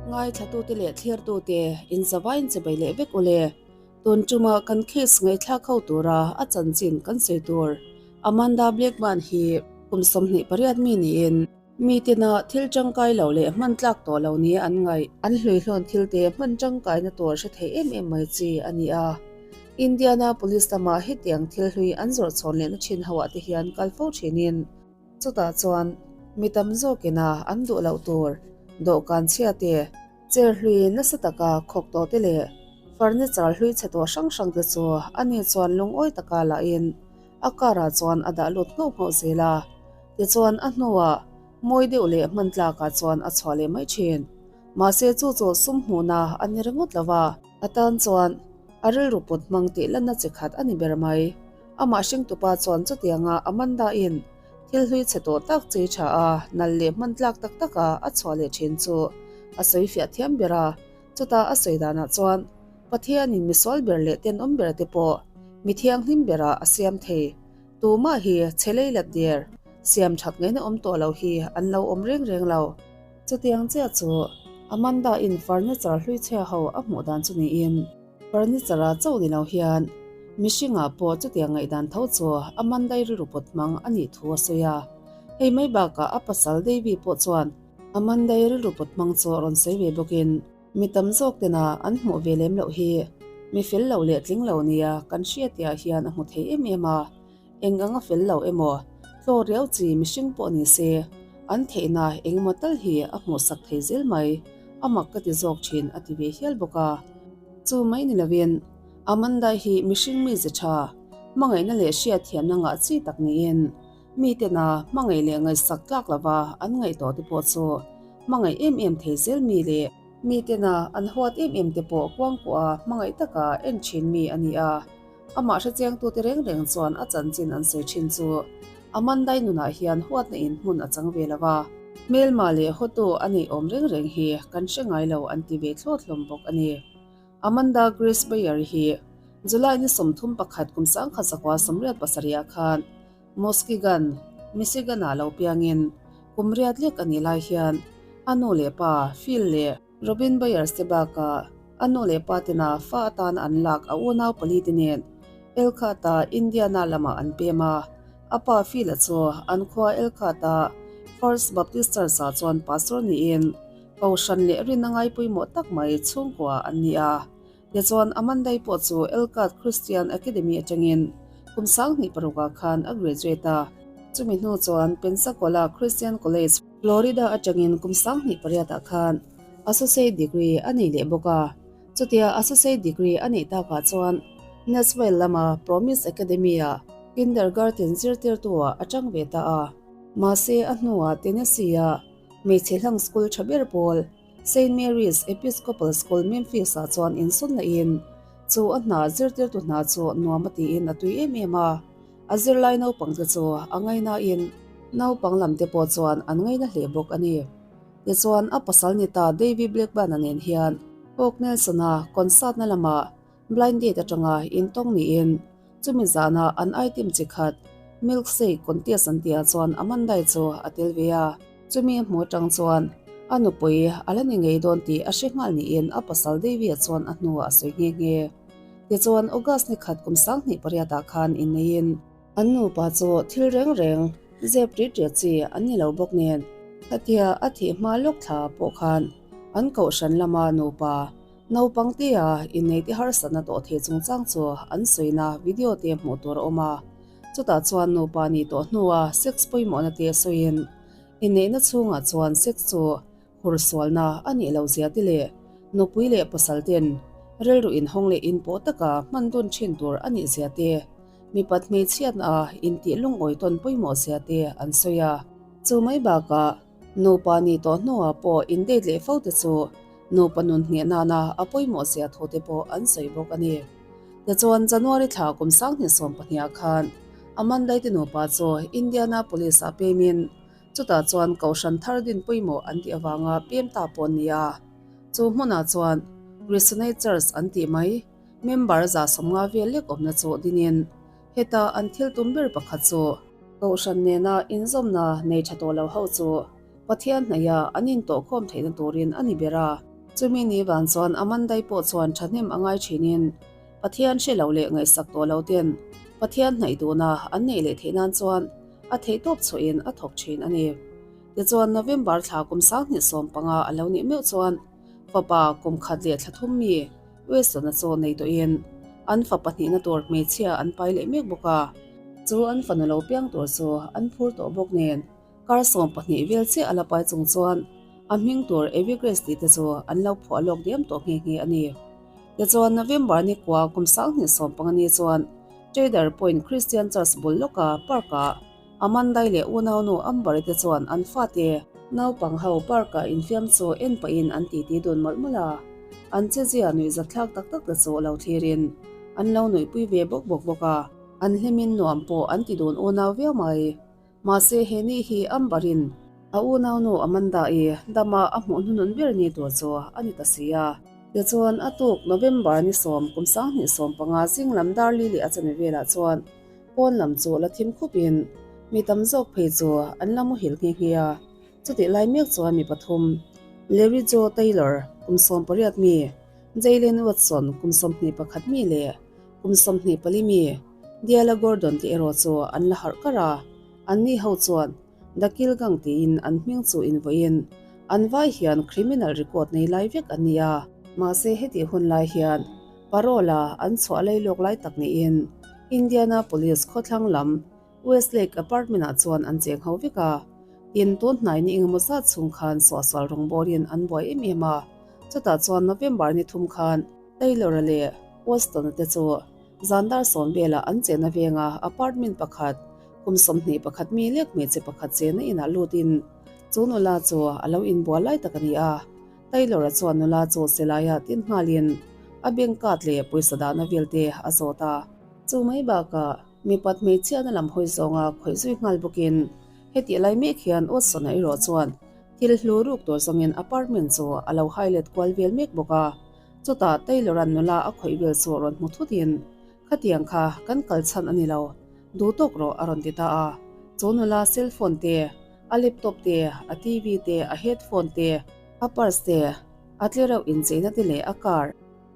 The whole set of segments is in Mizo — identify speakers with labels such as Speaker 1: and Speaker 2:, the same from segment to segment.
Speaker 1: Ngaithlatute leh thlirtute inzavain chibai leh vek ule. Tun tuma kan case ngaihthlak ho tura a chanchin kan sawi tur Amanda Blackman hi kum 28 mi niin mi tina thil tangkai lo leh hman tlak tawh lo nia an ngaih. An hluihlawn thilte hman tangkaina tur hre thei em em mai chi a ni a. Indiana Police lama hetiang thil hlui an zawrh chhawn lehna thin ho ah te hian kal fo thinin chutah chuan mi tam zawkina an duh loh tur dawhkan chhia te, Chair hlui nasa taka khawk tawh te leh furniture hlui chhe tawh hrang hrang te chu ani chuan lungawi taka lahin a car ah chuan a dah lut nghauh nghauh zel a. Tichuan a hnuah mawi deuh leh hman tlakah chuan a chhuah leh mai thin. Mahse chu chu sum hmuhna a ni ringawt lo va. A tan chuan a rilru put hmang tih lanna chi khat a ni ber mai. Amah hringtupa chuan chutianga Amanda in Thil hlui chhe tawh tak chei tha a, nal leh hman tlak tak taka a chhuah leh thin chu a sawi fiah thiam ber a. Chutah a sawi danah chuan Pathianin misual ber leh tenawm ber te pawh mi thianghlim berah a siam thei. Tumah hi chhe lei lat der, siam that ngaihna awm tawh lo hi an lo awm reng reng lo. Chutiang chiah chu Amanda in furniture hlui chhia ho a hmuh dan chu niin, Furniture-a chauh ni lo hian mihringah pawh chutiang ngaihdan tho chu a mandai rilru pawt hmang a nih thu a sawi a. Hei mai bakah a pasal Davy pawh chuan a mandai rilru pawt hmang chu rawn sawi ve bawkin, Mi tam zawk tena an hmuh ve lem loh hi mi fel lo leh tling lo nia kan hria tihah hian a hmu thei em em a. Eng anga fel lo emaw, tlaw riau chi mihring pawh ni se, an theihna eng emaw tal hi a hmuhsak thei zel mai, a mak ka ti zawk thin a ti ve hial bawk a. Chu mai ni lovin, Amanda hi mihring mi ze tha, hmangaihna leh hriatthiamna ngah chi tak niin, mitena hmangaih leh ngaihsak tlak lova an ngaihtuah te pawh chu hmangaih em em thei zel mi leh mitena an huat em em te pawh kuangkuah hmangaih taka en thin mi a ni a. Amah hrechiangtute reng reng chuan a chanchin an sawi thin chu Amandai nunah hian huatna in hmun a chang ve lo va, hmelma leh hawtu a neih awm reng reng hi kan hre ngai lo an ti ve thlawt hlawm bawk a ni. Amanda Grace Bayer hi July ni 31 kum 1987 ah khan Muskegon, Michigan ah lo piangin kum riat lek a nih lai hian a nu leh pa Phil leh Robin Byers te bakah a nu leh pa tena fa atana an lak a unau pali te nen Elkhart-a Indiana lamah an pem a. A pa Phil-a chu an khua Elkhart-a First Baptist Church-ah chuan pastor niin kohhran leh rinna ngai pawimawh tak mai chhungkua an ni a. Tichuan Amandai pawh chu Elkhart Christian Academy atangin kum 2006ah khan a graduate a. Chumi hnu chuan Pensacola Christian College, Florida atangin kum 2008ah khan Associate degree a nei leh bawk a. Chutia Associate degree a neih takah chuan Nashville lama Promise Academy-ah kindergarten zirtirtu-ah a tang ve ta a. Mahse a hnuah Tennessee-a hmeichhe hlang school tha ber pawl Saint Mary's Episcopal School Memphis-ah chuan insawn lahin chu a hna zirtirtu hna chu nuam a tiin a tui em em a. A zirlai naupangte chu a ngainain naupang lamte pawh chuan an ngaina hle bawk a ni. Tichuan, a pasal ni ta Davy Blackburn-a nen hian Hawk Nelson-a concert-na lamah blind date atanga intawng niin chumi zana an item chi khat milkshake contest an tihah chuan Amanda-i chu a tel ve a. Chumi a hmuh atang chuan a nupui a la ni ngei dawn tih a hre nghal niin a pasal Davy-a chuan a hnuah a sawi nghe nghe. Tichuan, August ni khat kum 2008 ah khan inneiin, An nupa chu thil reng reng zep rit riat chi an ni lo bawk nen, khatia a thih hma lawk thla pawh khan an kohhran lama nupa naupang tea inneite harsatna tawh thei chungchang chu an sawina video te hmuh tur a awm a. Chutah chuan nupa nih tawh hnua sex pawimawhna te sawiin inneihna chhungah chuan sex chu Hursualna a nih lo zia te leh nupui leh pasal ten rilru inhawng leh inpawh taka hman dun thin tur a nih zia te, mipat hmeichhiatna a intih lungawi tawn pawimawh zia te an sawi a. Chu mai bakah nupa nih tawh hnuah pawh in date leh fo te chu nupa nun ngheh nana a pawimawh zia thu te pawh an sawi bawk a ni. Tichuan January thla kum 2012 ah khan Amandai te nupa chu Indianapolis ah pemin Chutah chuan Kohhran thar din pawimawh an tih avanga pem ta pawh an ni a. Chu hmunah chuan Resonate Church an tih mai, member 150 vel lek awmna chu dinin heta an thil tum ber pakhat chu, Kohhran nena inzawmna nei tha tawh lo ho chu Pathian hnaia an intawhkhawm theihna turin a ni ber a. Chumi ni vang chuan Amandai pawh chuan thahnem a ngai thinin Pathian hre lo leh ngaihsak tawh lo ten Pathian hnaih duhna an neih leh theih nan chuan a theihtawp chhuahin a thawk thin a ni. Tichuan November thla kum 2015 a lo nih meuh chuan fapa kum khat leh thla thum mi Weston-a chu nei tawhin an fa pahnihna tur hmeichhia an pai leh mek bawk a. Chu an fanu lo piang tur chu an phur tawh bawk nen kar 12 vel chiah a la pai chung chuan a hming tur Evie Grace tih te chu an lo phuah lawk diam tawh nghe nghe a ni. Tichuan November ni kua kum 2015 ni chuan Trader Point Christian Church bul lawka park-ah Amandai leh unaunu Amber-i te chuan an fate naupang ho park-ah infiam chu en pahin an titi dun mawlh mawlh a, an chezia nuihzatthlak tak tak te chu lo thlirin an lo nuihpui ve bawk bawk bawk a, an hlimin nuam pawh an ti dun unau viau mai. Mahse he ni hi Amber-in a unaunu Amanda-i dama a hmuh hnunun ber ni tur chu a ni ta si a. Tichuan a tuk November ni sawm kum 2015 zing lam dar li leh a chami velah chuan Pawn lam chu la thim khup in mi tam zawk phei chu an la muhil nghe nghe a, chutih lai mek chuan mi pathum, Larry Joe Taylor kum 18 mi, Jaylen Watson kum 21 mi leh kum 24 mi, Diala Gordon te erawh chu an la harh kar a, anni ho chuan The Kill Gang tiin an hming chu invawiin an vai hian criminal record nei lai vek an ni a. Mahse hetih hun lai hian parole a an chhuah lailawk lai tak niin Indianapolis khawthlang lam Westlake apartment-ah chuan an cheng ho vek a, tin tun hnai ni engemaw zat chhung khan suahsual rawngbawlin an buai em em a, chutah chuan November ni thum khan Taylor-a leh Watson-a te chu zan dar sawm velah an chenna venga apartment pakhat kum 21 mi lek hmeichhe pakhat chenna inah lutin chu nula chu a lo inbual lai tak a ni a. Taylor-a chuan nula chu silaia tin nghalin a bank card leh pawisa dahna vel te a zawt a. Chu mai bakah mipat hmeichhiatna lam hawi zawnga khawih zui nghal bawkin hetih lai mek hian Watson-a erawh chuan thil hlu ruk tur zawngin apartment chu a lo hai let kual vel mek bawk a. Chutah Taylor-a'n nula a khawih vel chu rawn hmu thutin, Khatiang kha kan kal chhan a ni lo, duh tawk rawh a rawn ti ta a. Chu nula cellphone te, a laptop te, a TV te, a headphone te, a purse te, a tlereuh incheina te leh a car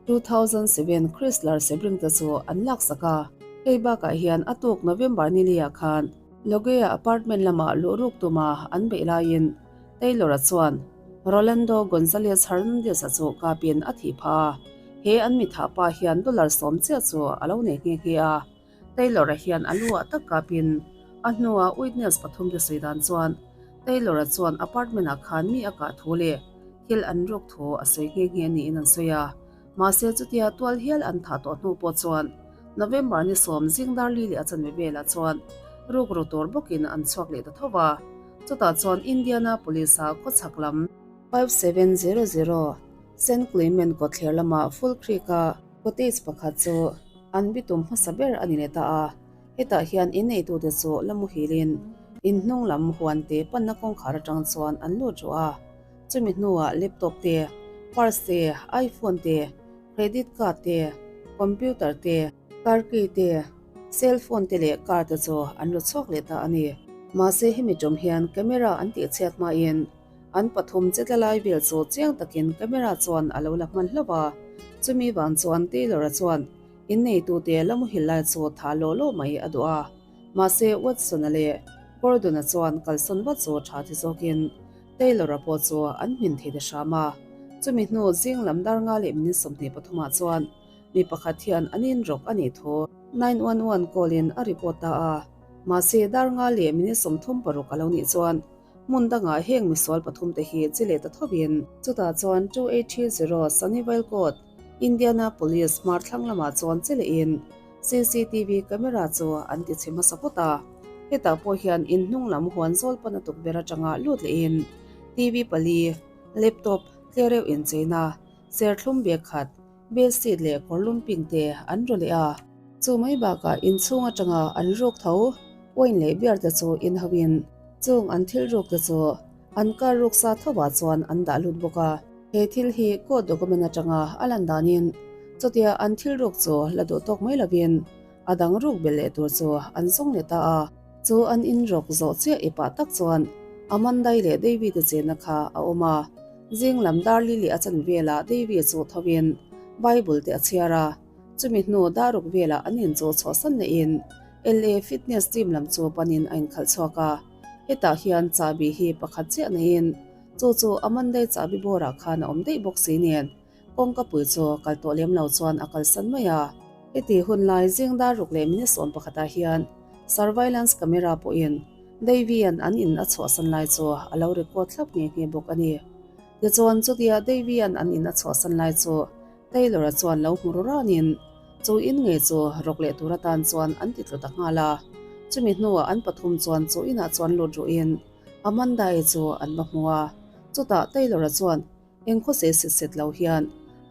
Speaker 1: 2007 Chrysler Sebring te chu an laksak a. Hei bakah hian a tuk November ni liah khan Logea apartment lamah luh ruk tuma an beih laiin Taylor-a chuan Rolando Gonzalez Hernandez-a chu kapin a thih phah a, he an mithah pa hian dollar sawm chiah chu a lo nei nghe nghe a. Taylor-a hian a lu ah tak kapin a hnua witness pathum te sawi dan chuan Taylor-a chuan apartment-ah khan mi a kah thu leh thil an ruk thu a sawi nghe nghe niin an sawi a. Mahse chutia tual hial an thah tawh hnu pawh chuan November ni sawm zing dar li leh a chanve velah chuan rukru tur bawkin an chhuak leh ta tho va. Chutah chuan Indianapolis-a khawchhak lam 5700 Saint Clement kawtthler lama Full Creek-a cottage pakhat chu an bitum hmasa ber a ni leh ta a. Hetah hian inneitute chu la muhilin in hnung lam huan te panna kawngkhar atang chuan an lut rawh a. Chumi hnuah laptop te, purse te, iPhone te, credit card te, computer te, car key te, cell phone te leh car te chu an lut chhuak leh ta a ni. Mahse hemi tum hian camera an tihchhiat hmain an pathum che tla lai vel chu chiang takin camera chuan a lo la hman hlauh a. Chumi vang chuan Taylor-a chuan inneitute la muhil lai chu tha law law mai a duh a. Mahse Watson-a leh Gordon-a chuan kalsawn vat chu tha ti zawkin Taylor-a pawh chu an hmin thei ta hram a. Chumi hnu zing lam dar nga leh minute 23 ah chuan mi pakhat hian an inrawk a nih thu 911 call in a report ta a. Mahse dar nga leh minute 36 a lo nih chuan hmun dangah heng misual pathum te hi chi leh ta thovin chutah chuan 2830 Sunnyvale Court, Indianapolis hmar thlang lamah chuan chi lehin CCTV camera chu an ti chhe hmasa phawt a. Hetah pawh hian in hnung lam huan zawl pana tukverh atanga lut lehin TV pali, laptop, tlereuh incheina, serthlum bag khat, bedsheet leh kawrlum pink te an raw leh a. Chu mai bakah inchhung atanga an ruk tho wine leh beer te chu inhauhin chung an thil ruk te chu an car ruk sa thovah chuan an dah lut bawk a. He thil hi court document atanga a lan danin chutia an thil ruk chu la duh tawk mai lovin a dang ruk belh leh tur chu an zawng leh ta a. Chu an inrawk zawh chiah i pah tak chuan Amandai leh David-a chenna kha a awm a. Zing lam dar li leh a chan velah Davy chu thovin Bible te a chhiar a, chumi hnu dar ruk velah an in chu chhuahsan lehin LA Fitness team lam chu panin a inkhalh chhuak a. Hetah hian chahbi hi pakhat chiah neiin chu chu Amanda-i chahbi bawrah khan a awm daih bawk si nen kawngka pui chu kal tawh lem lo chuan a kalsan mai a. Heti hun lai zing dar ruk leh minute sawm pakhatah hian surveillance camera pawhin Davy-a'n an in a chhuahsan lai chu a lo record thlap nghe nghe bawk a ni. Tichuan chutia Davy-a'n an in a chhuahsan lai chu Taylor-a chuan lo hmu ru ranin chu in ngei chu rawk leh tur atan chuan an ti tlu ta nghal a. Chumi hnuah an pathum chuan chu inah chuan lut ruhin Amanda-i chu an va hmu a. Chutah Taylor-a chuan Eng khawsei set set lo hian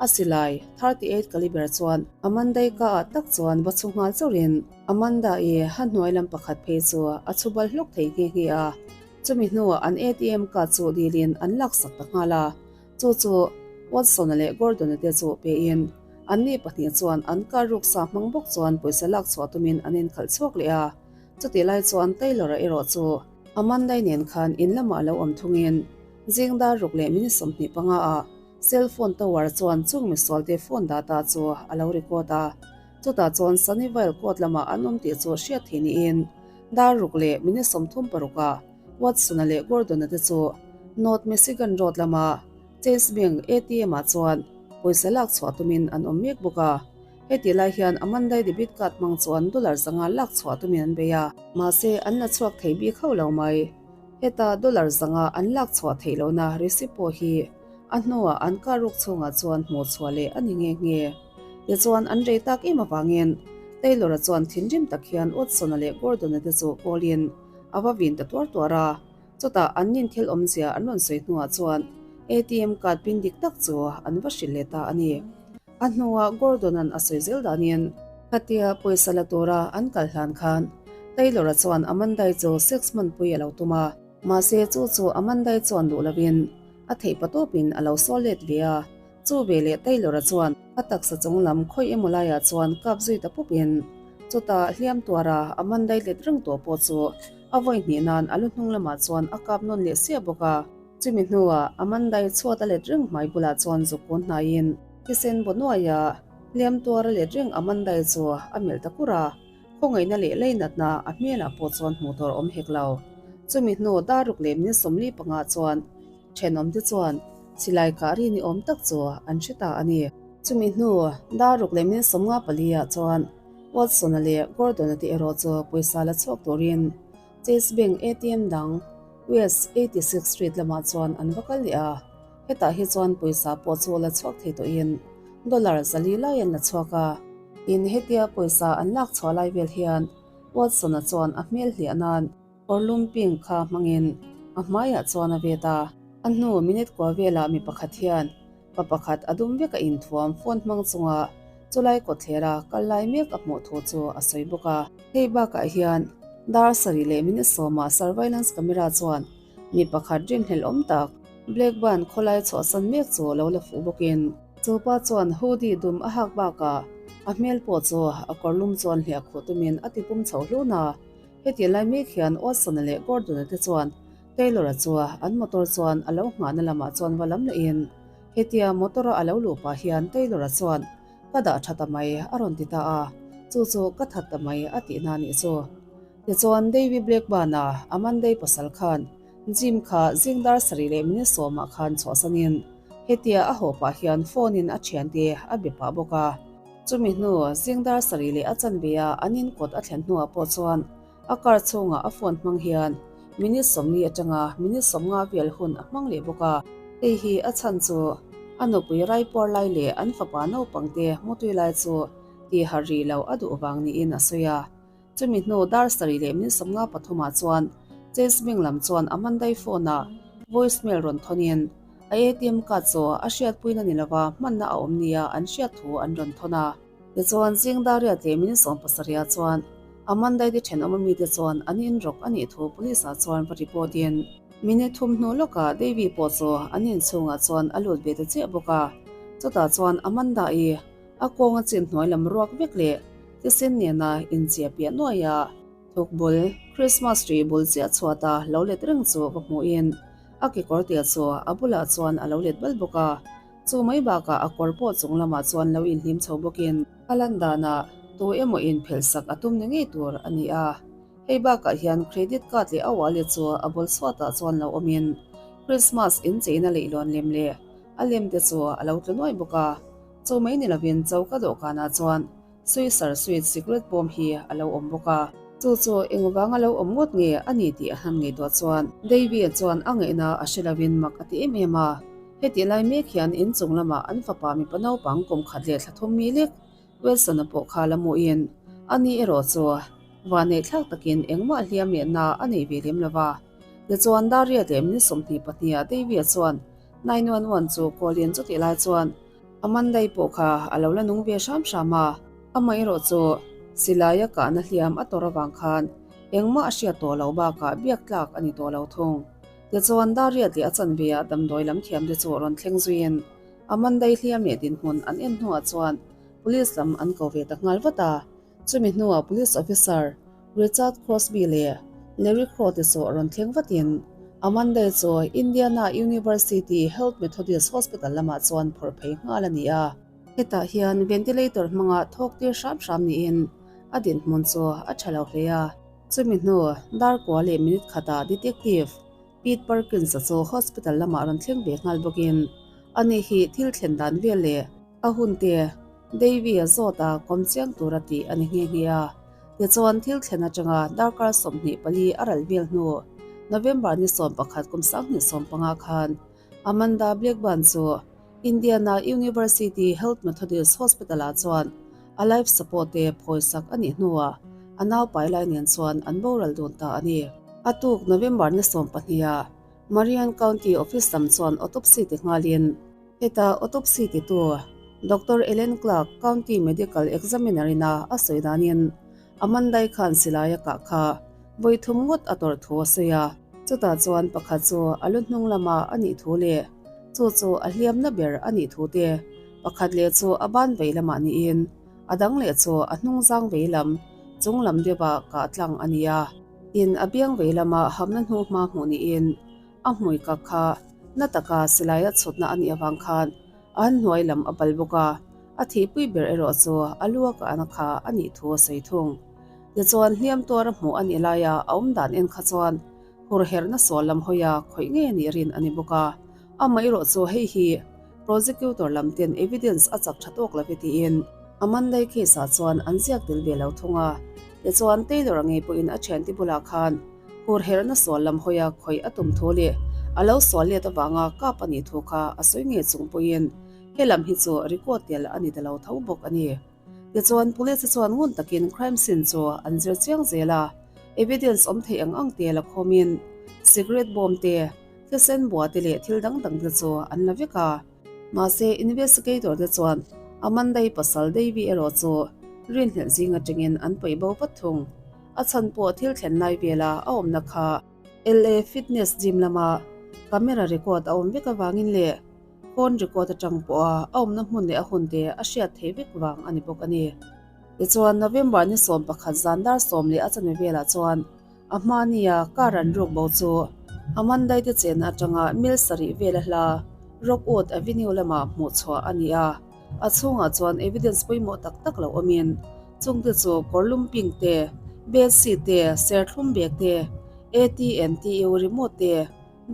Speaker 1: a silai 38 caliber chuan Amanda-i ka ah tak chuan va chhu nghal chauhin Amanda-i ha hnuai lam pakhat phei chu a chhu bal hlawk thei nghe nghe a. Chumi hnuah an ATM card chu dilin an laksak ta nghal a. Chu chu Watson-a leh Gordon-a te chu pein anni pahnih chuan an car ruksa hmang bawk chuan pawisa lak chhuah tumin an inkhalh chhuak leh a. Chutih lai chuan Taylor-a erawh chu Amanda-i nen khan in lamah lo awm thungin zing dar ruk leh minute 25 ah cell phone tower chuan chung misualte phone data chu a lo record a. Chutah chuan Sunnyvale court lamah an awm tih chu hriat theih niin dar ruk leh minute 36 ah Watson-a leh Gordon-a te chu North Michigan Road lama Chase Bank ATM ah chuan pawisa lak chhuah tumin an awm mek bawk a. Heti lai hian Amanda-i debit card hmang chuan dollar zanga lak chhuah tumin an bei a. Mahse, an la chhuak thei bik hauh lo mai. Heta dollar zanga an lak chhuah theih lohna receipt pawh hi a hnuah an car ruk chhungah chuan hmuh chhuah leh a ni nghe nghe. Tichuan, an rei tak em avangin Taylor-a chuan thinrim tak hian Watson-a leh Gordon-a te chu call-in a va vin ta tuar tuar a. Chutah an nin thil awmzia an rawn sawi hnuah chuan ATM card pin dik tak chu an va hrilh leh ta a ni. A hnuah Gordon-a'n a sawi zel danin khatia pawisa la tura an kal hlan khan Taylor-a chuan Amanda-i chu sex hmanpui a lo tum a. Mahse chu chu Amanda-i chuan duh lovin a theih patawpin a lo sawl let ve a. Chu veleh Taylor-a chuan a taksa chung lam khawi emaw laiah chuan kap zui ta pupin chutah hliam tuara Amanda-i let reng tawh pawh chu A vawi hnih nan a lu hnung lamah chuan a kap nawn leh siah bawk a. Chumi hnuah Amanda-i chhuat a let reng hmai bulah chuan zuk kun hnaiin thisen baw nuaia hliam tuar a let reng Amanda-i chu a melh ta kur a. Khawngaihna leh leinatna a hmelah pawh chuan hmuh tur a awm hek lo. Chumi hnu dar ruk leh minute 45 chuan thenawmte chuan silai kah ri ni awm tak chu an hre ta a ni. Chumi hnu dar ruk leh minute 54 ah chuan Watson-a leh Gordon-a te erawh chu pawisa la chhuak turin Chase Bank ATM dang West 86 Street lamah chuan an va kal leh a. Hetah hi chuan pawisa pawh chu la chhuak thei tawhin dollar 400 lai an la chhuak a. Tin, hetia pawisa an lak chhuah lai vel hian Watson-a chuan a hmel hliah nan Kawrlum pink kha hmangin a hmaiah chuan a vet a. A hnu minute kua velah mi pakhat hian Pa pakhat a dum vek a inthuam phone hmang chunga chulai kawthlera kal lai mek a hmuh thu chu a sawi bawk a. Hei bakah hian dar sarih leh minute sawmah surveillance camera chuan mi pakhat rinhlelh awm tak Blackburn khawlai chhuahsan mek chu lo la fuh bawkin chu pa chuan hoodie dum a hak bakah a hmel pawh chu a kawrlum chuan hliah khuh tumin a tipum chho hlun a. Heti lai mek hian Watson-a leh Gordon-a te chuan Taylor-a chu an motor chuan a lo nghahna lamah chuan va lam lehin, Hetia motor-a a lo luh pah hian Taylor-a chuan, Ka dah tha ta mai, a rawn ti ta a, chu chu ka that ta mai a tihna a nih chu. Tichuan Davy Blackburn-a Amanda-i pasal khan Jim kha zing dar sarih leh minute sawmah khan chhuahsanin hetia a haw pah hian phone-in a thiante a be pah bawk a. Chumi hnu zing dar sarih leh a chanve-a an inkawt a thlen hnuah pawh chuan A car chhungah a phone hmang hian minute 40 atanga minute 50 vel hun a hmang leh bawk a. Hei hi a chhan chu a nupui raipuar lai leh an fapa naupangte mutui lai chu tih harh rih loh a duh vang niin a sawi a. Chumi hnu dar sarih leh minute 53 ah chuan Chase Bank lam chuan Amanda-i phone-ah voice mail rawn thawnin a ATM card chu a hriatpuina ni lova hmanna a awm nia an hriat thu an rawn thawn a. Tichuan, zing dar riat leh minute 70 ah chuan Amanda-i te thenawm ami te chuan an inrawk a nih thu police ah chuan va report in minute thum hnu lawkah Davy pawh chu an inchhungah chuan a lut ve ta chiah bawk a. Chutah chuan Amanda-i a kawng a chin hnuai lam ruak vek leh thisen nena inchiah piah nuai a. Thuk bul, Christmas tree bul chiah chhuata lo let reng chu va hmuhin. A kekawr tel chu a bulah chuan a lo let bal bawk a. Chu mai bakah a kawr pawh chung lamah chuan lo inhlim chho bawkin a lan danah tu emaw in phelh sak a tum ni ngei tur a ni a. Hei bakah hian credit card leh a wallet chu a bul chhuatah chuan lo awmin Christmas incheina leihlawn lem leh a lem te chu a lo tlu nuai bawk a. Chu mai ni lovin choka dawhkanah chuan Suiser sweet cigarette bawm hi a lo awm bawk a. Chu chu engvang a lo awm ngawt nge a ni tih a han ngaihtuah chuan Davy-a chuan a ngaihna a hre lovin mak a ti em em a. Hetih lai mek hian inchung lamah an fapa mipa naupang kum khat leh thla thum mi lek Wilson-a pawh kha la hmuhin a ni erawh chu vanneih thlak takin engmah hliam leh na a nei ve lem lo va. Tichuan Daria leh min 22 ah Davy-a chuan 911 chu call-in chutih lai chuan Amanda-i pawh kha a lo la nung ve hram hram a, amaherawh chu silaia kahna hliam a tawrh avang khan engmah a hriat tawh loh bakah biak tlak a ni tawh lo thung. Tichuan Dariat leh a chanve ah damdawi lam thiam te chu rawn thleng zuiin Amanda-i hliam leh dinhmun an en hnuah chuan Police lam an ko ve ta nghal vat a. Chumi hnuah Police Officer Richard Crosby leh Larry Crow te chu rawn thleng vatin Amanda chu Indiana University Health Methodist Hospital lamah chuan phawrh phei nghal a ni a. Hetah hian ventilator hmanga thawk tir hram hram niin a dinhmun chu a tha lo hle a. Chumi hnu dar kua leh minute khatah Detective Pete Perkins-a chu hospital lamah rawn thleng ve nghal bawkin ani hi thil thlen dan vel leh A hun te, Davy-a zawt a kawm chiang tur a tih a ni nghe nghe a. Tichuan thil thlen atanga darkar 24 a ral vel hnu, November ni 11 kum 2015 khan Amanda Blackburn chu Indiana University Health Methodist Hospital-ah chuan a life support te phawisak a nih hnuah a naupai lai nen chuan an boral dun ta a ni. A tuk November ni 12 ah Marion County Office lam chuan autopsy ti nghalin, Heta autopsy titu Doctor Ellen Clark, County Medical Examiner ina a sawi danin Amandai khan silai a kah kha vawi thum ngawt a tawrh thu a sawi a. Chutah chuan pakhat chu a lu hnung lama a nih thu leh chu chu a hliamna ber a nih thu te, pakhat leh chu a ban vei lamah niin a dang leh chu a hnung zang vei lam chung lam deuhah kah tlang a ni a. Tin, a biang vei lama hamna hnu hma hmuh niin A hmui ka kha na taka silai a chhutna a nih avang khan an hnuai lam a bal bawk a, a thihpui ber erawh chu a lu a kahna kha a nih thu a sawi thung. Tichuan hliam tuar a hmuh a nih laia a awm dan en kha chuan hur herhna sual lam hawia khawih ngei a nih rin a ni bawk a, amaherawh chu hei hi prosecutor lam ten evidence a chak tha tawk lo ve tiin Amanda-i case ah chuan an ziak tel ve lo thung a. Tichuan Taylor-a ngei pawhin a thiante bulah khan Hur herhna sual lam hawia khawih a tum thu leh a lo sual let avanga kap a nih thu kha a sawi ngei chung pawhin he lam hi chu record tel a ni ta lo tho bawk a ni. Tichuan Police te chuan ngun takin crime scene chu an zir chiang zel a, evidence awm theih ang ang te la khawmin cigarette bawm te, thisen bua te leh thil dang dang te chu an la vek a. Mahse investigator te chuan Amanda-i pasal Davy erawh chu rinhlelh zing atangin an paih bo vat thung. A chhan pawh thil thlen lai vela a awmna kha LA Fitness Gym lama camera record a awm vek avangin leh phone record atang pawha a awmna hmun leh a hun te a hriat theih vek vang a ni bawk a ni. Tichuan November ni 11 zan dar sawm leh a chanve velah chuan a hmania car an ruk bo chu Amandai te chenna atanga mil sarih vela hla Rockwood Avenue lamah hmuh chhuah a ni a. A chhungah chuan evidence pawimawh tak tak lo awmin chungte chu kawrlum pink te, bedsheet te, serthlum bag te, AT&T remote te,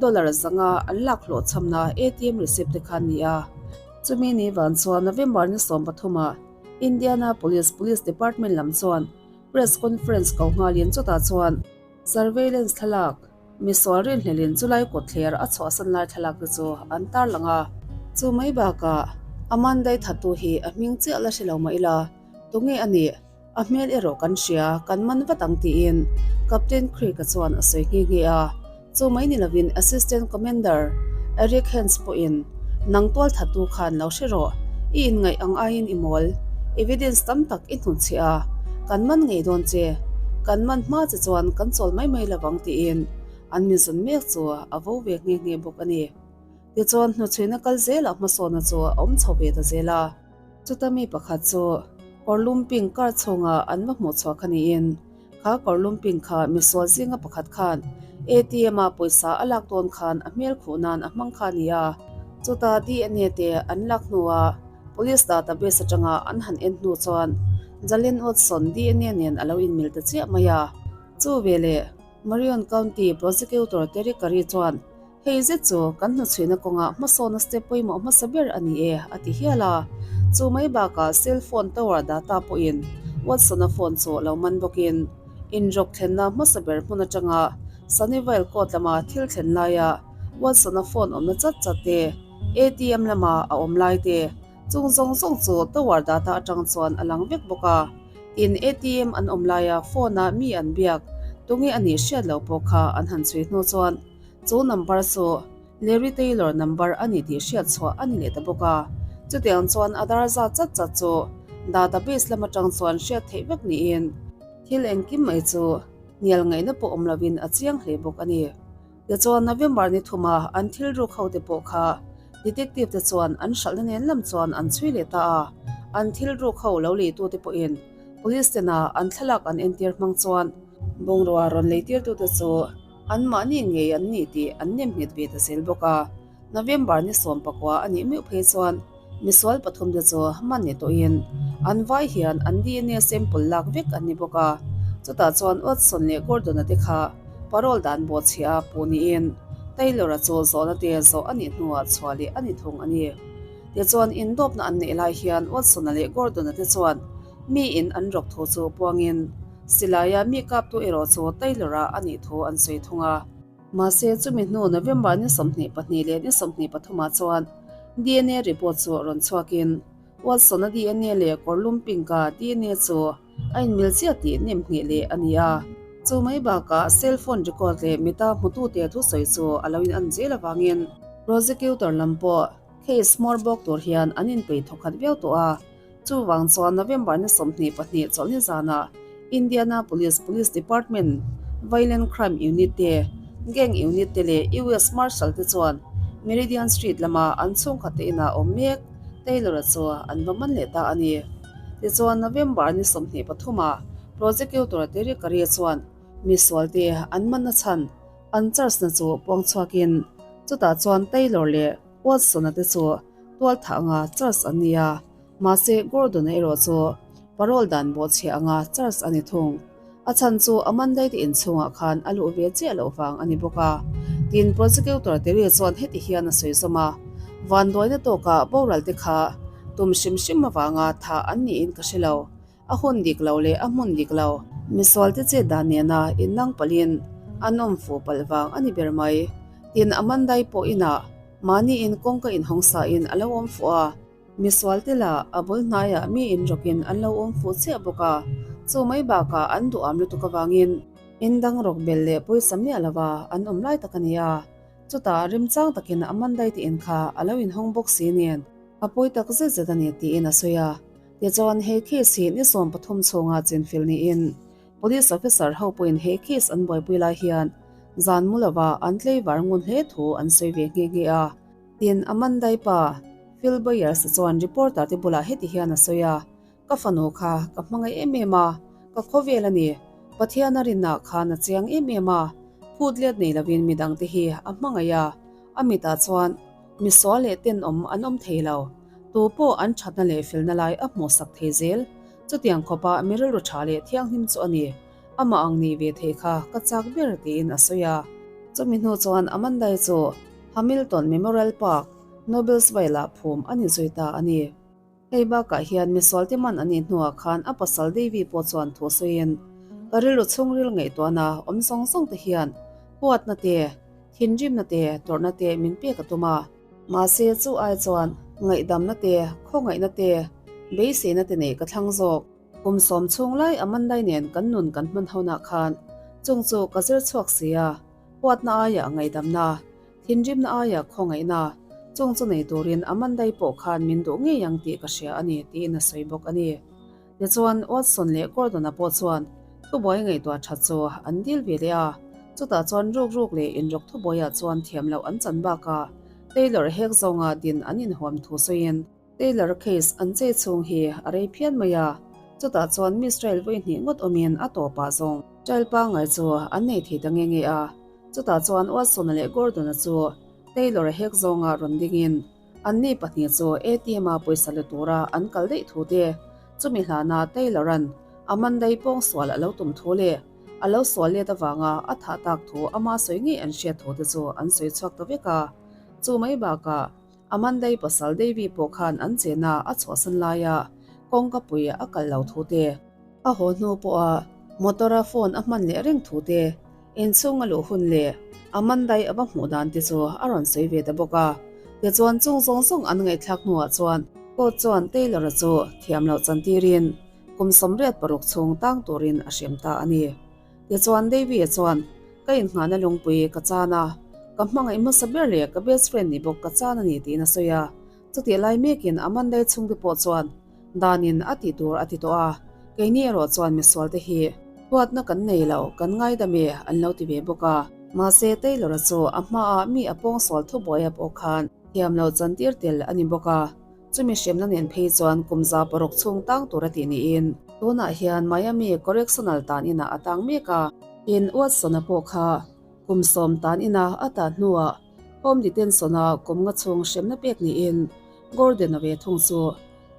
Speaker 1: dollar zanga an lak hlawh chhamna ATM receipt te kha an ni a. Chumi ni van chuan November ni 13 ah Indianapolis Police Department lam chuan press conference ko nghalin chutah chuan surveillance thlalak, Misual rinhlelin chulai kawtthler a chhuahsan lai thlalak te chu an tarlang a. Chu mai bakah Amandai thattu hi a hming chiah la hre lo mah ila, tunge a nih? A hmel erawh kan hria, kan man vat ang tiin Captain Creek-a chuan a sawi nghe nghe a. Chu mai ni lovin Assistant Commander Eric Hens pawhin nang tual thattu khan lo hre rawh, i inngaih ang aiin i mawl, evidence tam tak i hnutchhiah a, kan man ngei dawn che, kan man hma che chuan kan chawl mai mai lovang tiin an min zawn mek chu a vo ve nghe nghe bawk a ni. Tichuan hnuchhuina kal zelah hmasawnna chu a awm chho ve ta zel a. Chuta mi pakhat chu kawrlum pink car chhungah an va hmuh chhuah kha niin. Kha kawrlum pink kha misual zinga pakhat khan ATM a pawisa a lak dawn khan a hmel khuh nan a hmang kha a ni a. Chuta DNA te an lak hnuah Police database atanga an han en hnu chuan Jalen Watson DNA nen a lo inmil ta chiah mai a. Chu veleh Marion County Prosecutor Terry Curry chuan Hei zet chu kan hnuchhuihna kawngah hmasawna step pawimawh hmasa ber a ni e, a ti hial a. Chu mai bakah cell phone tower data pawhin Watson-a phone chu lo man bawkin inrawk thlenna hmasa ber hmun atanga Sunnyvale court lama thil thlen laia Watson-a phone awmna chat chat te, ATM lama a awm lai te, Chung zawng zawng chu tower data atang chuan a lang vek bawk a, tin ATM an awm laia phone a mi an biak tunge a nih hriat loh pawh kha an han chhui hnu chuan chu number chu Larry Taylor number a ni tih hriat chhuah a ni leh ta bawk a. Chutiang chuan a dar zat chat chat chu database lam atang chuan hriat theih vek niin thil engkim mai chu hnial ngaihna pawh awm lovin a chiang hle bawk a ni. Tichuan November ni thuma an thil ruk ho te pawh kha detective te chuan an hralhna nen lam chuan an chhui leh ta a, an thil ruk ho lo lei tu te pawhin police tena an thlalak an entir hmang chuan bungrua rawn lei tir tu te chu an mahni ngei an ni tih an nem nghet ve ta zel bawk a. November ni 14 a nih meuh phei chuan misual pathum te chu man ni tawhin an vai hian an DNA sample lak vek an ni bawk a. Chutah chuan Watson leh Gordon-a te kha parole dan bawhchhiah a puh niin Taylor-a chu zawhna te zawh a nih hnuah chhuah leh a ni thung a ni. Tichuan indawpna an neih lai hian Watson-a leh Gordon-a te chuan miin an rawk thu chu puangin silaia mi kaptu erawh chu Taylor-a a nih thu an sawi thung a. Mahse, chumi hnu November ni 22 leh ni 23 ah chuan DNA report chu rawn chhuakin Watson-a DNA leh kawrlum pink-a DNA chu a inmil chiah tih nem ngheh leh a ni a. Chu mai bakah cell phone record leh mita hmutute thusawi chu a lo in an zel avangin prosecutor lam pawh case hmawr bawk tur hian an inpeih thawkhat viau tawh a. Chuvang chuan November ni 22 chawlhni zanah Indianapolis Police Department Violent Crime Unit te, Gang Unit te leh US Marshal te chuan Meridian Street lama an chhungkhat te inah awm mek Taylor-a chu an va man leh ta a ni. Tichuan November ni 23 ah Prosecutor Terry Curry chuan misual te an manna chhan an charge na chu puang chhuakin chutah chuan Taylor leh Watson-a te chu tualthah anga charge an ni a, mahse Gordon-a erawh chu parole dan bawhchhiah anga charge a ni thung. A chhan chu Amanda-i te inchhungah khan a luh ve chiah loh vang a ni bawk a. Tin, prosecutor Terry chuan heti hian a sawi zawm a, Vanduaina tawkah boral te kha tum hrim hrim avanga thah an niin ka hre lo. A hun dik lo leh a hmun dik lo. Misualte chet dan nena innang palhin an awm fuh palh vang a ni ber mai. Tin, Amanda-i pawh inah mahniin kawngka inhawng sain a lo awm fuh a. Misualte lah a bul hnaiah mi inrawkin an lo awm fuh chiah bawk a, chu mai bakah an duham lutuk avangin indang rawk bel leh pawisa miah lova an awm lai tak a ni a. Chutah remchang takin Amanda-i te in kha a lo inhawng bawk si nen a pawi tak zet zet a ni tiin a sawi a. Tichuan he case hi ni 13 chhunga chinfil niin Police officer ho pawhin he case an buaipui lai hian zan mu lova an tleivar ngun hle thu an sawi ve nghe nghe a. Tin, Amanda-i pa Phil Byers-a chuan reporter te bulah heti hian a sawi a, Ka fanu kha ka hmangaih em em a, ka khawvel a ni. Pathian a rinna khan a chiang em em a, phut let nei lovin midangte hi a hmangaih a, a mitah chuan misual leh tenawm an awm thei lo. Tu pawh an thatna leh felna lai a hmuhsak thei zel. Chutiang khawpa mi rilru tha leh thianghlim chu a ni. Amah ang nih ve thei kha ka chak ber tiin a sawi a. Chumi hnu chuan Amanda-i chu Hamilton Memorial Park, Noblesville-ah phum a ni zui ta a ni. Hei bakah hian misualte man a nih hnuah khan a pasal Davy pawh chuan thu sawiin, Ka rilru chhungril ngaihtuahna awm zawng zawng te hian huatna te, thinrimna te, tawrhna te min pek a tum a. Mahse chu ai chuan ngaihdamna te, khawngaihna te, beiseina te neih ka thlang zawk. Kum sawm chhung lai Amandai nen kan nun kan hman honah khan chung chu ka zir chhuak si a, huatna aiah ngaihdamna, Thinrimna aia khawngaihna chung chu nei turin Amandai pawh khan min duh ngei ang tih ka hria a ni, tiin a sawi bawk a ni. Tichuan, Watson leh Gordon-a pawh chuan thubuai ngaihtuah that chu an dil ve leh a, chutah chuan ruk ruk leh inrawk thubuaiah chuan thiam loh an chan bakah Taylor hek zawnga din an inhuam thu sawiin, Taylor case an chei chhung hi a rei phian mai a, chutah chuan Miss Trail vawi hnih ngawt awmin a tawpah zawng. Trial pangngai chu an nei thei ta nge nge a, chutah chuan Watson-a leh Gordon-a chu Taylor-a hek zawnga rawn dingin anni pahnih chu ATM-a pawisa la tura an kal daih thu te, chumi hlana Taylor-a'n Amanda-i pawngsual a lo tum thu leh a lo sual let avanga a thah tak thu ama sawi ngei an hriat thu te chu an sawi chhuak ta vek a. Chu mai bakah Amanda-i pasal Davy pawh khan an chena a chhuahsan laia kawngka pui a kalh lo thu te, a haw hnu pawha motor-a phone a hman leh reng thu te, inchhung a luh hun leh Amanda-i a va hmuh dan te chu a rawn sawi ve ta bawk a. Tichuan chung zawng zawng an ngaihthlak hnuah chuan court chuan Taylor-a chu thiam loh chantirin kum 86 chhung tang turin a hrem ta a ni. Tichuan Davy-a chuan, Ka innghahna lungpui ka chan a, ka hmangaih hmasa ber leh ka best friend ni bawk ka chan a ni tiin a sawi a. Chutih lai mekin Amanda-i chhungte pawh chuan danin a tih tur a ti tawh a, keini erawh chuan misualte hi huatna kan nei lo, kan ngaidam e an lo ti ve bawk a. Mahse Taylor-a chu a hmaah mi a pawngsual thubuaia pawh khan thiam loh chantir tel a ni bawk a. Chumi hremna nen phei chuan kum 600 chhung tang tur a tih niin tunah hian Miami Correctional tan inah a tang mek a. In Watson-a pawh kha kum 10 tan ina a tan hnuah Home Detention-a kum nga chhung hremna pek niin Gordon-a ve thung chu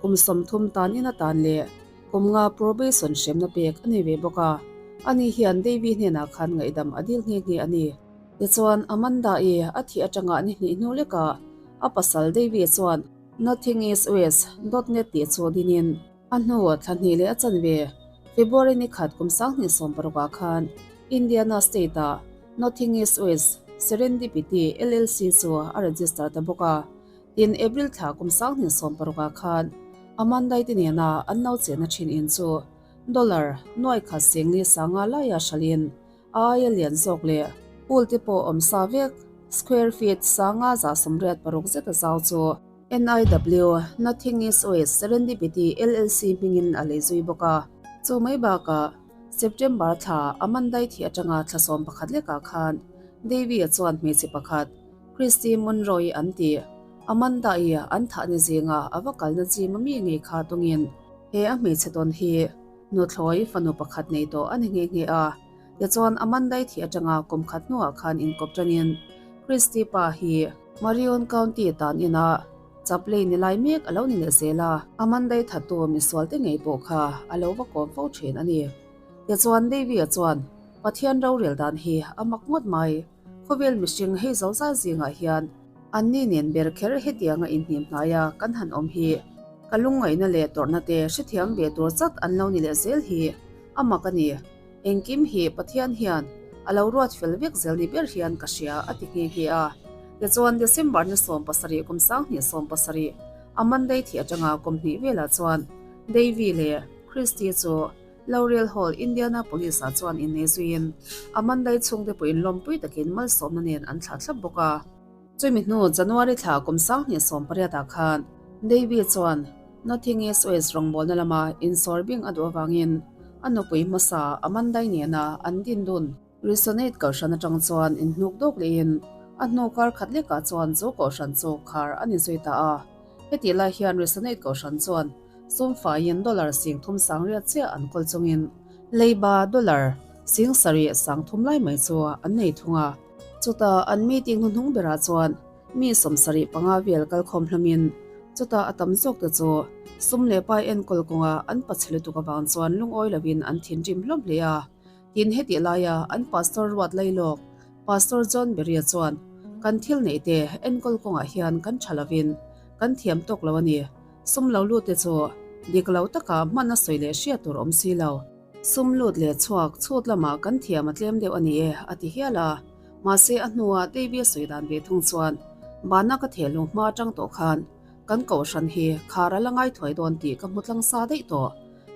Speaker 1: kum 30 tan ina tan leh kum nga probation hremna pek a ni ve bawk a. Ani hian Davy hnenah khan ngaihdam a dil nghe nghe a ni. Tichuan, Amanda-i a thih atanga ni hnih hnu lekah a pasal Davy chuan Nothing is Waste dot net tih chu dinin a hnu thla hnih leh a chanve February ni khat kum 2016 ah khan Indiana State-ah Nothing is Waste Serendipity LLC chu a register ta bawk a. Tin, April thla kum 2016 ah khan Amanda-i te nena an lo chenna thin in chu dollar nuai khat sing ni sanga laia hralhin A aia lian zawk leh pool te pawh awm sa vek, square feet 586 zeta zau chu NIW, Nothing Is Waste, Serendipity LLC hmingin a lei zui bawk a. Chu mai bakah September thla Amandai thih atanga thla 11 lekah khan Davy-a chuan hmeichhe pakhat, Christy Monroe-i an tih, Amanda-i an thahni zinga a va kalna gym a mi ngei kha tawngin he a hmeichhe tawn hi Nuthlawi fanu pakhat nei tawh a ni nghe nghe a, tichuan Amanda-i thih atanga kum khat hnuah khan inkawp tanin Christy pa hi Marion County tan inah chaplain ni lai mek a lo ni leh zel a, Amanda-i thattu misualte ngei pawh kha a lo va kawm fo thin a ni. Tichuan Davy-a chuan Pathian rorel dan hi a mak ngawt mai, khawvel mihring hei zo zai zingah hian Anni nen ber kher hetianga inhnim hnaia kan han awm hi ka lungngaihna leh tawrhna te hrethiam ve tur chat an lo ni leh zel hi a mak a ni. Engkim hi Pathian hian a lo ruat fel vek zel ni ber hian ka hria a ti nghe nghe a. Tichuan December ni 17 kum 2017 a Monday thih atanga kum hnih velah chuan Davy leh Christy chu Laurel Hall, Indianapolis ah chuan innei zuiin Amanda-i chhungte pawh inlawmpui takin malsawmna nen an thlah thlap bawk a. Chumi hnu January thla kum 2018 ah khan Davy chuan Nothing is Waste rawngbawlna lama insawr bing a duh avangin a nupui hmasa Amanda-i nena an din dun Resonate kohhran atang chuan inhnuk dawk lehin a hnu kar khat lekah chuan chu kohhran chu khar a ni zui ta a. Hetih lai hian Resonate kohhran chuan sum faiin dollar 30 sangriat chiah an kawl chungin leiba dollar 7,030 lai mai chu an nei thung a. Chutah an meeting hnuhnung berah chuan mi 75 vel kalkhawm hlawmin chutah a tam zawk te chu sum leh pai enkawl kawnga an pachhe lutuk avang chuan lungawi lovin an thinrim hlawm hle a. Tin hetih laia an pastor ruat lailawk Pastor John Beria chuan kan thil neih te enkawl kawngah hian kan tha lovin kan thiam tawk lo a ni. Sum lo lut te chu dik lo taka hman a sawi leh hriat tur awm si lo. Sum lut leh chhuak chhut lamah kan thiam a tlem deuh a ni e a ti hial a. Mahse a hnua Davy a sawi dan ve thung chuan bana ka theh lung hma atang tawh khan kan kohhran hi khar a la ngai thuai dawn tih ka hmu tlang sa daih tawh.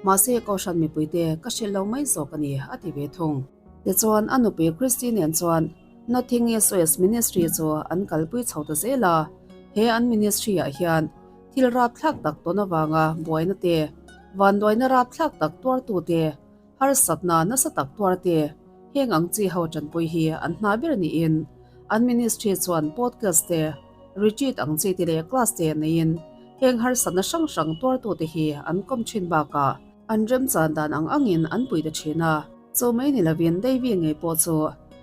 Speaker 1: Mahse kohhran mipuite ka hrilh lo mai zawk a ni a ti ve thung. Tichuan a nupui Christy nen chuan Nothing SOS Ministry chu an kalpui chho ta zel a, he an ministry ah hian thil rapthlak tak tawn avanga buaina te, vanduaina rapthlak tak tuartu te, harsatna nasa tak tuar te, heng ang chi ho tanpui hi an hna ber niin an ministry chuan podcast te, retreat ang chi te leh class te neiin heng harsatna hrang hrang tuartu te hi an kawm thin bakah an remchan dan ang angin an pui ta thin a. Chu mai ni lovin Davy ngei pawh chu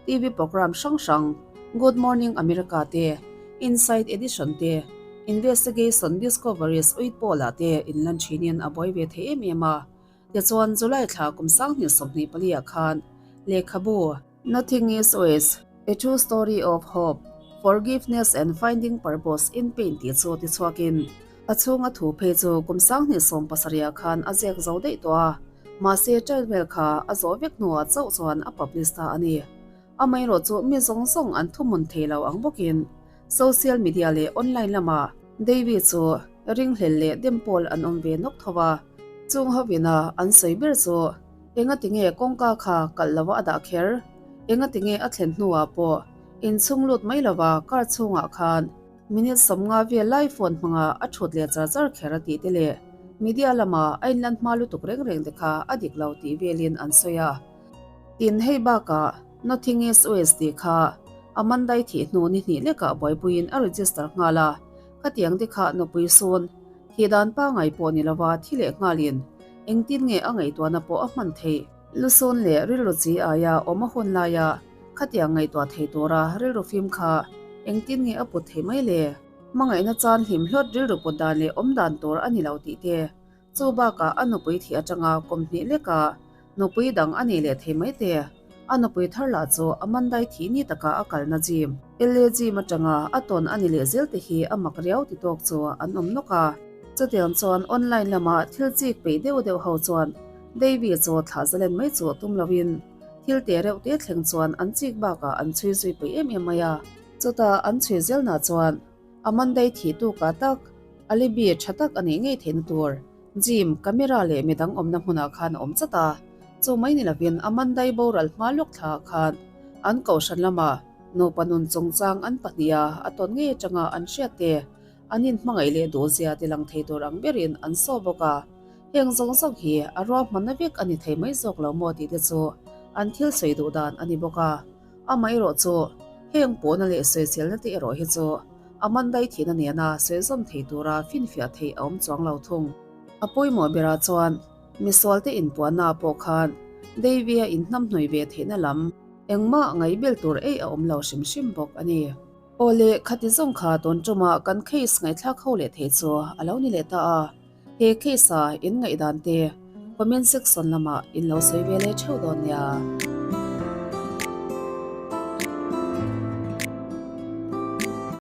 Speaker 1: TV programme hrang hrang Good Morning America te, Inside Edition te, Investigation Discoveries Uitpawlah te inlan thinin a buai ve thei em em a. Tichuan July thla kum 2024 ah khan lehkhabu, Nothing is Waste, A True Story of Hope, Forgiveness and Finding Purpose in Pain tih chu tichhuakin a chhunga thu phei chu kum 2017 ah khan a ziak zo daih tawh a, mahse trial vel kha a zawh vek hnuah chauh chuan a publish ta a ni. Amaherawhchu mi zawng zawng an thuhmun thei lo ang bawkin social media leh online lamah Davy chu ringhlel leh dem pawl an awm ve nawk tho a, chung hovina an sawi ber chu Enga tinge kawngka kha kalh lova a dah kher? Enga tinge a thlen hnuah pawh inchhung lut mai lova car chhungah khan minute 50 vel lai phone hmanga a thut leh char char kher a tih te leh media lama a inlan hma lutuk reng reng te kha a dik lo tih velin an sawi a. Tin, hei bakah Nothing is waste tih kha Amandai thih hnu ni hnih lekah buaipuiin a register nghal a, khatiang te kha nupui sun Thih dan pangai pawh ni lova thi leh nghalin engtin nge a ngaihtuahna pawh a hman theih? Lusun leh rilru chi aia awm a hun laia khatiang ngaihtuah thei tura rilru fim kha engtin nge a put theih mai le? Hmangaihna chan hlim hlawt rilru put dan leh awm dan tur a ni lo tih te, chu bakah a nupui thih atanga kum hnih leka Nupui dang a nei leh thei mai te. A nupui thar lah chu a Mandai thih ni taka a kalna gym, LA gym atanga a tawn a ni leh zel te hi a mak riau ti tawk chu an awm nawk a. Chutiang chuan online lama thil chik peih deuh deuh ho chuan Davy chu thlah zalen mai chu tum loin thil te reuh te thleng chuan an chik bakah an chhui zui peih em em mai a. Chutah an chhui zelna chuan a Mandai thih tukah tak alibi tha tak a nih ngei theihna tur Gym, camera leh midang awmna hmunah khan a awm chat a, chu mai ni lovin Amandai boral hma lawk thlaah khan an kohhran lama nupa nun chungchang an pahniha a tawn ngei atanga an hriat te, an inhmangaih leh duhzia ti lang thei tur ang berin an saw bawk a. Heng zawng zawng hi a ruahmanna vek a ni thei mai zawk lo maw tih te chu an thil sawi duh dan a ni bawk a. Amaherawh chu heng pawhna leh sawiselna te erawh hi chu Amandai thihna nena sawi zawm thei tura finfiah theih a awm chuang lo thung. A pawimawh berah chuan misualte inpuannaah pawh khan Davy-a inhnamhnawih ve theihna lam engmah ngaihbel tur ei a awm lo hrim hrim bawk a ni. Aw le, khati zawng kha tun ṭuma kan case ngaihthlak ho leh thei chu a lo ni leh ta a, he case-a in ngaihdan te comment section lamah in lo sawi ve leh ṭheuh dawn nia.